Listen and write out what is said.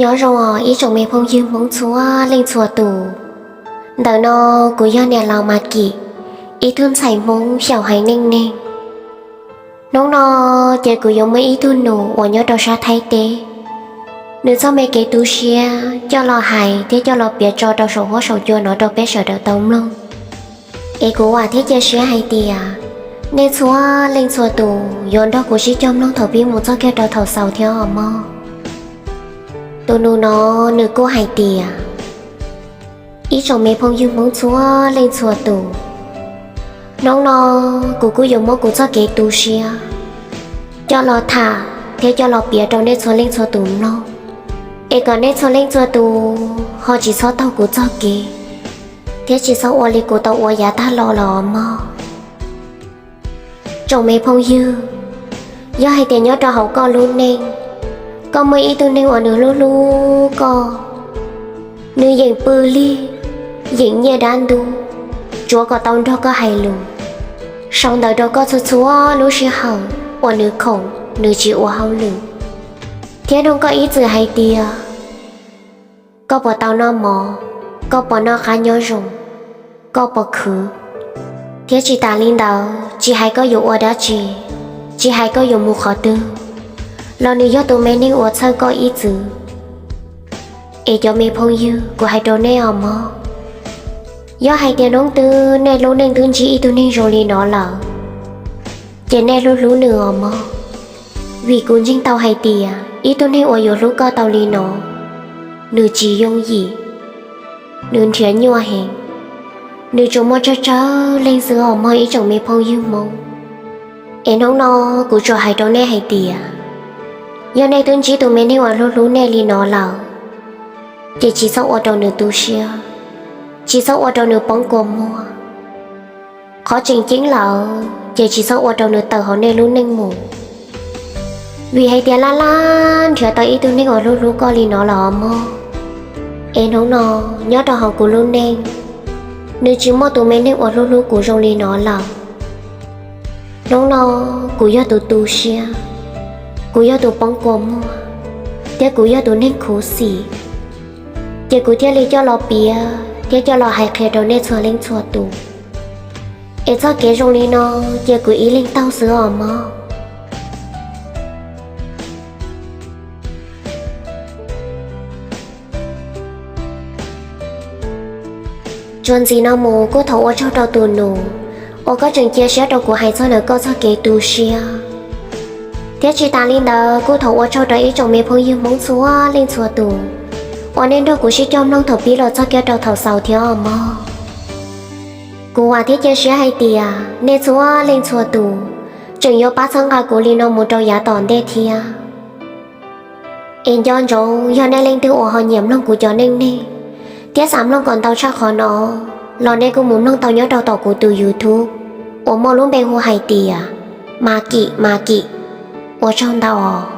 Nyob zoo os ib tsoom me phooj ywg Hmoob txhua leej txhua tus. Ntawm no kuv yog niam laus Mas Kim, ib tug ntxhais Hmoob xyaum haiv neeg neeg. Hnub no ces kuv yuav muaj ib tug nus uas nyob rau sab Thaib teb, nws txoj me kev tu siab coj los hais thiab coj los piav tso rau saum huab saum cua no rau peb sawv daws tau mloog. Es kuv vam thiab cia siab hais tias nej txhua leej txhua tus yuav nrog kuv sib cog mloog thaum pib mus txog kiag rau thaum xaus thiab os mog. Tus nus no nws kuj hais tias, ib tsoom me phooj ywg Hmoob txhua leej txhua tus, hnub no kuv kuj yuav muab kuv txoj kev tu siab coj los tham thiab coj los piav rau nej txhua leej txhua tus mloog, es kom nej txhua leej txhua tus ho tsis txhob taug kuv txoj kev thiab tsis txhob ua li kuv tau ua yav tag los los os mog. Tsoom me phooj ywg, yog hais tias nyob rau hauv koj lub neej, koj muaj ib tug neeg uas nws hlub hlub koj, nws yeem pw lig, yeem nyiaj dab ntub, tsuav kom tau nrog koj hais lus, sau ntawv rau koj txhua txhua lub sij hawm uas nws khoom nws tsis ua hauj lwm, thiab nug koj ib txwm hais tias koj puas tau noj mov, koj puas noj qab nyob zoo, koj puas khwv, thiab tsis tas li ntawd tsis hais koj yuav ua dab tsi, tsis hais koj yuav mus qhov twg, los nws yog tus me neeg uas txhawj koj ib txwm. Es cov me phooj ywg, kuv hais rau nej os mog, yog hais tias hnub twg nej lub neej twb ntsib ib tug neeg zoo li no lawm, ces nej hlub hlub nws os mog. Vim kuv ntseeg tau hais tias ib tug neeg uas yuav hlub koj tau li no, nws tsis yooj yim, nws nrhiav nyuaj heev, nws tsuas muaj tsawg tsawg leej xwb os mog ib tsoom me phooj ywg Hmoob. Es hnub no kuv tsuas hais rau nej hais tias, yog nej twb ntsib tus me neeg uas hlub hlub nej li no lawm, ces tsis txhob ua rau nws tu siab, tsis txhob ua rau nws poob kua muag. Qhov tseem ceeb lawm ces tsis txhob ua rau nws tawm hauv nej lub neej mus, vim hais tias laj laj nrhiav tau ib tug neeg uas hlub hlub koj li no lawm os mog. Es hnub no, nyob rau hauv kuv lub neej, nws tsis muaj tus me neeg uas hlub hlub kuv zoo li no lawm. Hnub no, kuv yog tus tu siab, kuv yog tus poob kua muag, thiab kuv yog tus neeg khuv xim, ces kuv thiaj li coj los piav thiab coj los hais qhia rau nej txhua leej txhua tus. Es txoj kev zoo li no, cia kuv ib leeg taug xwb os mog. Txuas ntxiv no mus kuj thov ua tsaug rau tus nus uas koj tseem cia siab rau kuv hais txog ntawm koj txoj kev tu siab. Thiab tsis tas li ntawd kuj thov ua tsaug rau ib tsoom me phooj ywg Hmoob txhua leej txhua tus uas nej nrog kuv sib cog mloog thaum pib los txog kiag rau thaum xaus thiab os mog. Kuv vam thiab cia siab hais tias nej txhua leej txhua tus tseem yuav pab txhawb nqa kuv li no mus rau yav tom ntej thiab. Es nco ntsoov yog nej leej twg uas ho nyiam mloog kuv cov neej neeg thiab xav mloog kom ntau tshaj qhov no, los nej kuj mus mloog tau nyob rau tom kuv tus YouTube uas muaj lub npe hu hais tias Mas Kim Mas Kim. Ua tsaug ntau.